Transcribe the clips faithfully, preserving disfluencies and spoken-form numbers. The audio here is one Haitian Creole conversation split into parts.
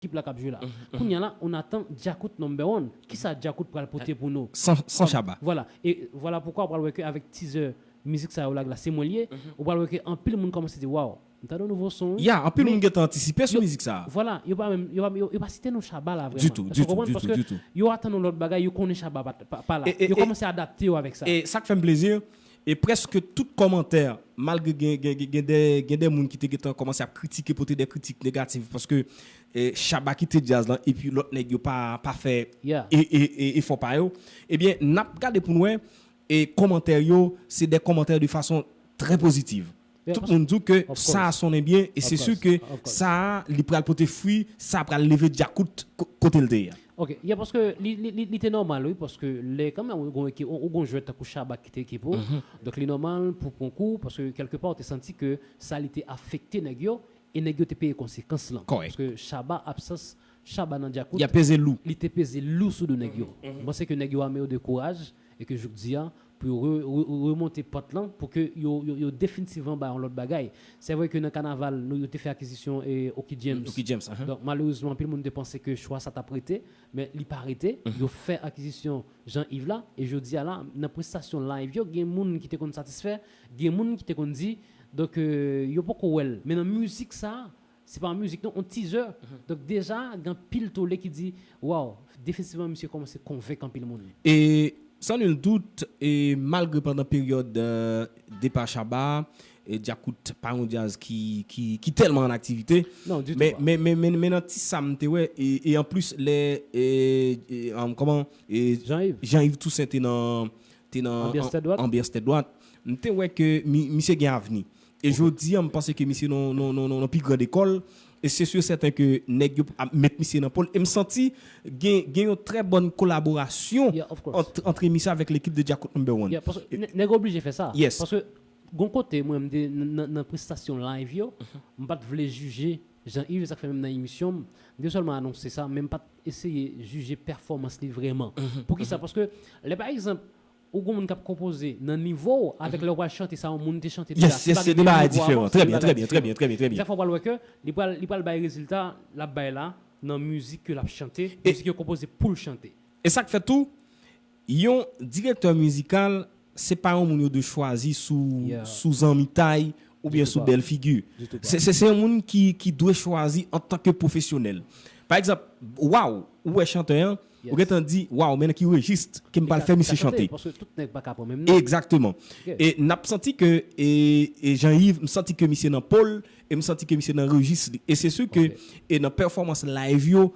ekip la k ap jwe la. Kounye a la, on attend Djakout number one. Kisa Djakout pral pote pou nou? San, san Shabba. Vwala. E vwala poukwa ou pral wè ke avèk teaser mizik sa yo lage la, se mwen l ye. Ou pral wè ke anpil moun kòmanse di, "Waw, m tande yon nouvo son, wi." Ya, anpil moun gentan antisipe sou mizik sa. Vwala, yo pa menm, yo pa, yo, yo pa site non Shabba la vrèman. Ditou, ditou, ditou, ditou. Yo atann yon lòt bagay, yo konnen Shabba pa, pa, pa la. Yo kòmanse adapte yo avèk sa. E sa k fè m plezi, e prèske tout kòmantè, malgre gen, gen, gen, gen de, gen de moun ki te gentan kòmanse ap kritike, pote de kritik negatif, paske e, Shabba kite djaz lan, epi lòt nèg yo pa, pa fè e, e, e, efò pa yo. Ebyen, n ap gade pou n wè, e kòmantè yo, se de kòmantè de fason trè pozitiv. Tout moun di w ke sa a sonnen byen, e se si ke sa a, li pral pote fwi, sa a pral leve Djakout ko-, kote l te ye a. Ok, ya, paske li, li, li, li te nòmal, wi, paske lè kanmenm ou gon eki-, ou, ou gon jwèt tankou Shabba ki te ekip ou, donk li nòmal pou pran kou, paske kèlkepa ou te santi ke sa li te afekte nèg yo, e nèg yo te peye konsekans lan. Kòrèk. Paske Shabba, absans Shabba nan Djakout, li te peze lou sou do nèg yo. M panse ke nèg yo ame yo de kouraj, e ke jouk di a, pou yo re-, re-, remonte pant lan, pou ke yo, yo, yo definitivman bay yon lòt bagay. Se vre ke nan kanaval, nou, yo te fè akizisyon, e, Oky James. Oky James, ahan. Donk, malerezman, anpil moun te panse ke chwa sa t ap rete, men li pa rete. Yo fè akizisyon Jean-Yves la, e jodi a la, nan prestasyon live yo, gen moun ki te konn satisfè, gen moun ki te konn di, donk, e, yo poko wè l. Men nan mizik sa, se pa yon mizik non, yon teaser. Donk deja, gen anpil tole ki di, waw, definitivman misye kòmanse konvenk anpil moun. E, sans nul doute, e malgre pandan peryòd, e, depa Shabba, e, Djakout pa yon djaz ki, ki, ki tèlman an aktivite. Non, ditou pa. Men, men, men, men, men nan ti sa m te wè, e, e anplis, lè, e, e, um, kòman, e, Jean-Yves. Jean-Yves Toussaint te nan, te nan anbyans tèt dwat. Anbyans tèt dwat. M te wè ke mi-, misye gen avni. E jodi a, m panse ke misye nan, nan, nan, nan, nan pi gran lekòl. E se si e sèten ke nèg yo ap met misye nan pòl. E m santi gen, gen yon trè bòn kolaborasyon ant, antre misye avèk lekip de Djakout Number One. Yeah, paske nè-, nèg oblije fè sa. Yes. Paske gon kote, mwen, m te nan, nan, nan prestasyon live yo, m pa t vle jije Jean-Yves, sa k fè menm nan emisyon m, m te sèlman anonse sa, men m pa t eseye jije pèfòmans li vrèman. Poukisa? Paske lè, pa egzanp, ou gon moun k ap konpoze nan nivo w, avèk lè w pral chante sa yon moun te chante deja. Yes, yes, se de bagay diferan. Trè byen, trè byen, trè byen, trè byen, trè byen. Sa fè w pral wè ke li pral, li pral bay rezilta l ap bay la nan mizik ke l ap chante, mizik yo konpoze pou l chante. E sa k fè tou, yon direktè mizikal, se pa yon moun yo dwe chwazi sou, sou zanmitay oubyen sou bèl figi. Se, se, se yon moun ki, ki dwe chwazi antanke pwofesyonèl. Pa egzanp, waw, ou wè chantè an, ou gentan di, waw, men nan ki rejis ke m pral fè misye chante. Paske tout nèg pa ka pran menm non. Egzakteman. E n ap santi ke, e, e Jean-Yves, m santi ke misye nan pòl, e m santi ke misye nan rejis li. E se si ke, e nan pèfòmans live yo,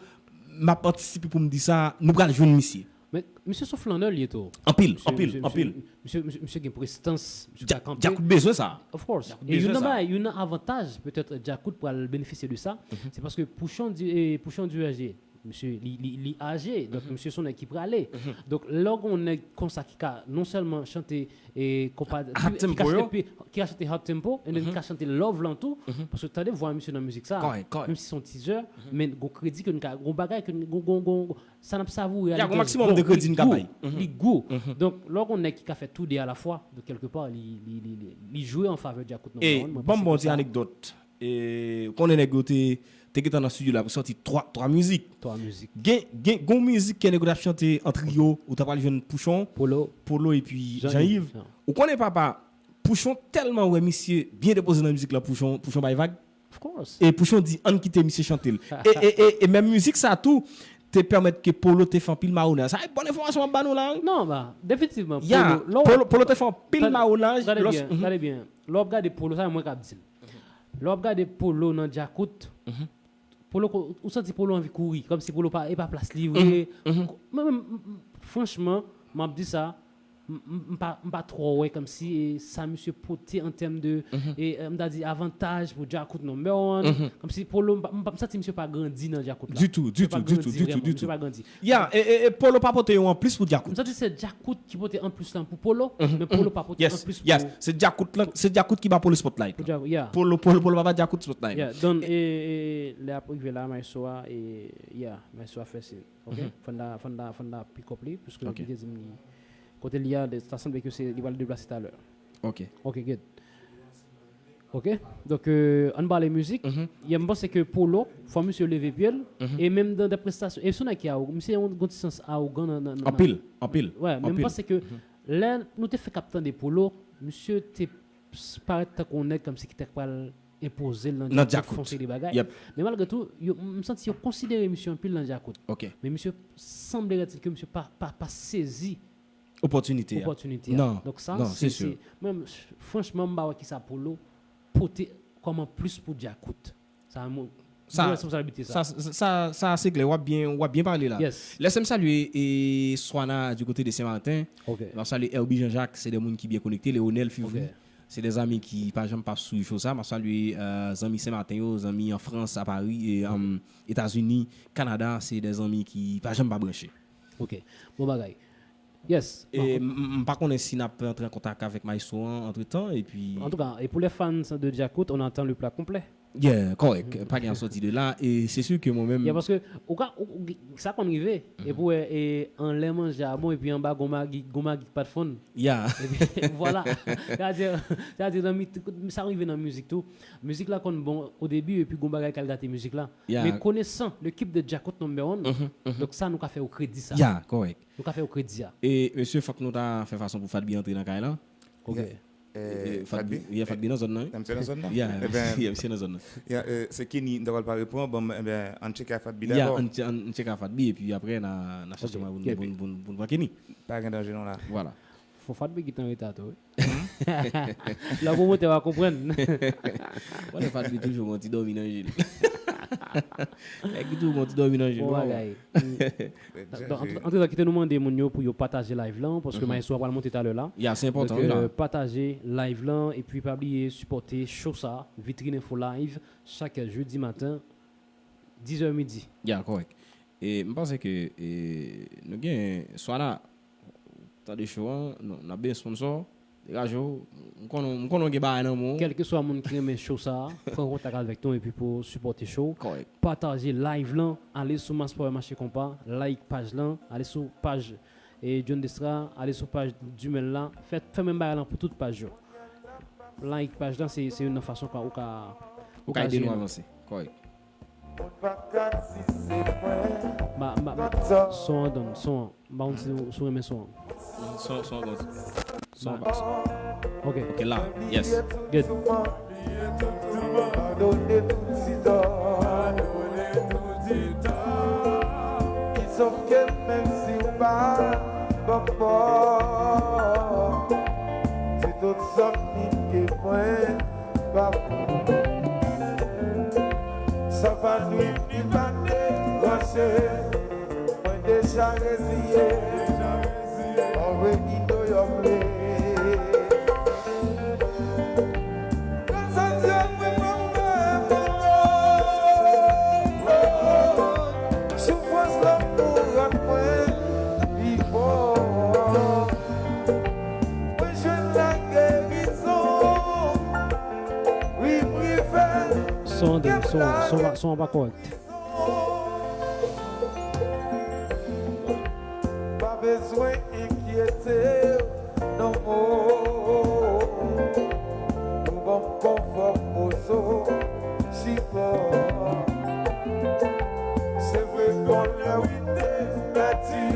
m ap antisipe pou m di sa, nou pral jwenn misye. Men misye se yon flannè li ye tou. Anpil, anpil, anpil. Misye, misye, misye gen prestans, misye ka kanpe. Djakout bezwen sa. Of course. E youn nan bagay, youn nan avantaj petèt Djakout pral benefisye de sa, se paske Pouchon di, e, Pouchon di aje. Misye, li, li, li aje, donk misye se yon nèg ki prale. Donk lè w gen yon nèg konsa ki ka non sèlman chante e konpa, ki, ki ka chante pi, ki ka chante hot tempo, and then ki ka chante love lan tou, paske tande vwa misye nan mizik sa, menm si se yon teaser, men gon kredi ke n ka, gon bagay ke n, gon, gon, gon, sa n ap savoure a, li gen gon maksimòm de kredi n ka bay. Li gou. Donk lè w gon nèg ki ka fè tou de alafwa, donk kèlkepa li, li, li, li, li jwe an favè Djakout Number One. E ban m ba w ti anekdòt. E, ou konnen nèg yo te, te gentan nan estidyo la pou sòti twa, twa mizik. Twa mizik. Gen, gen, gon mizik ke nèg yo t ap chante an triyo, ou ta pral jwenn Pouchon, Polo, Polo epi Jean-Yves. Ou konnen papa, Pouchon tèlman wè misye byen depoze nan mizik la, Pouchon, Pouchon bay vag. Of course. E Pouchon di, ann kite misye chante l. E, e, e, e menm mizik sa tou, te pèmèt ke Polo te fè anpil mawonaj. Sa e bòn enfòmasyon m ap ba nou la, wi. Non, ba, definitivman, Polo, Polo, Polo te fè anpil mawonaj. Gade byen, gade byen. Lè w ap gade Polo, sa e mwen k ap di l. Lè w ap gade Polo nan Djakout, Polo ko-, ou santi Polo anvi kouri, kòmsi Polo pa, e pa plas li vre. Mwen menm, m, m, franchman, m ap di sa, m, m, m pa, m pa twò wè kòmsi, e, sa misye pote an tèm de, e, e, m ta di avantaj pou Djakout Number One. Kòmsi Polo, m pa, m pa, m santi misye pa grandi nan Djakout la. Ditou, ditou, ditou, ditou, ditou. Misye pa grandi. Ya, e, e, e Polo pa pote yon anplis pou Djakout. M santi se Djakout ki pote anplis lan pou Polo, men Polo pa pote anplis pou... Yes, yes. Se Djakout lan, se Djakout ki ba Polo spotlight lan. Pou Djakout, yeah. Polo, Polo, Polo pa ba Djakout spotlight lan. Yeah, donk, e, e, e, lè ap rive la, maestro a, e, yeah, maestro a fè siy. Ok? Fò n ta, fò n ta, fò n ta pick up li, piske li te di m li, kote li a, sa sanble ke se, li pral deplase talè. Ok. Ok, good. Ok. Donk, euh, ann pale mizik. Mhm. Yeah, m panse ke Polo, fò misye leve pye l. Mhm. E menm nan, nan prestasyon, e sou nèg ki awo, misye yon gon ti sans awogan nan, nan, nan, anpil, anpil. Ouais, men m panse ke lè nou te fenk ap tande Polo, misye te s- parèt tankou yon nèg kòmsi ki te pral enpoze l nan djakout, fè yon seri de bagay. Yep. Men malgre tou, yo, m santi yo konsidere misye anpil nan djakout. Ok. Men misye sanble rete ke misye pa, pa, pa sezi opòtinite a. Opòtinite a. Non, donk sa, non, se, se, se, mwen, franchman, m pa wè kisa Polo pote kòm an plis pou djakout. Sa, mwen, sa, mwen responsablite sa. Sa, sa, sa, sa se klè, w ap byen, w ap byen pale la. Yes. Lèse m salye e Swana du côté de Saint-Martin. Ok. M ap salye Herbie Jean-Jacques, se de moun ki byen konekte, Leonel Fivry. Ok. Se de zanmi ki pa janm pa swiv show sa. M ap salye, euh, zanmi Sen Maten yo, zanmi an Frans, a Pari, e, um, Etazini, Kanada, se de zanmi ki pa janm pa branche. Ok. Bon bagay. Yes. E m, m, m pa konnen si n ap antre an kontak avèk maestro an antretan, epi antouka, e pou les fans de Djakout, on attend le plat complet. Yeah, kòrèk. Pa gen sòti de la. E se si ke mwen menm. Yeah, paske ou ka, ou, ou, sa konn rive. Epi ou wè, e anlè manje a bon, epi anba gon magi, gon magi k pa t fonn. Yeah. Epi, vwala. Sa di, sa di nan mi-, sa rive nan mizik tou. Mizik la konn bon o debi, epi gon bagay k al gate mizik la. Yeah. Men konesan lekip de Djakout number one, donk sa nou ka fè yo kredi sa. Yeah, kòrèk. Nou ka fè yo kredi a. E, mesye, fòk nou ta fè fason pou Fadby antre nan kay lan. Ok. E, e, Fadby, yeah, Fadby nan zòn nan, wi. Misye nan zòn nan? Yeah, yeah, misye nan zòn nan. Yeah, e, se Kenny, m ta pral pale pran, bon, ebyen, ann tcheke a Fadby dabò. Yeah, ann, ann, ann tcheke a Fadby, epi apre, n a, n a chache mwen pou, pou, pou, pou n pran Kenny. Pa gen danje non la. Vwala. Fò Fadby ki t an reta tou, wi. Lè pwomotè a konprann. Wè, Fadby toujou gon ti dòmi nan je l. Nèg ki toujou gon ti dòmi nan je l. Bon bagay. Antretan, kite nou mande moun yo pou yo pataje live lan, paske maestro a pral monte talè la. Ya, se enpòtan, wi, la. Donk, euh, pataje live lan, epi pa bliye sipòte show sa, Vitrin Enfo Live, chak jedi maten, diz è midi. Ya, kòrèk. E m panse ke, e, nou gen, Swana, tande show an, nou, n ap bezwen sponsor. Degaje w. M konnen, m konnen w gen bagay nan men w. Kèlkeswa moun ki renmen show sa, pran kontak avèk nou epi pou sipòte show. Kòrèk. Pataje live lan, ale sou Mass Power Mache Konpa, like paj lan, ale sou paj, e, John Destra, ale sou paj Dumel la, fè, fè menm bagay lan pou tout paj yo. Like paj lan, se, se youn nan fason ou ka, ou ka, ou ka ede nou avanse. Kòrèk. Ba, ba, son an donn, son an. M pa konn si ou, si ou renmen son an. Son, son an donn. Son an pase. Ok. Ok, la. Yes. Good. Padone tout ti tò. Padone tout ti tò. Ki sòf ke menm si w pa ban m mò. Se tout sòf nit ke mwen pa pou. Sa pa nwi ni pa deranse. Mwen deja reziye. Already know your place. Gras a Dye mwen pa mwen ankò. Soufrans lanmou rann mwen pi fò. Mwen jwenn lagerizon. Wi, m rive. Son an, son, son, son an pa kòrèk. Pa bezwen enkyete w non mo. Ou ban m konfò, moso sipò. Se vre, gon lè wi te pèdi,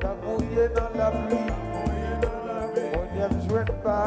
ta mouye nan lapli. Kounye a m jwenn pa.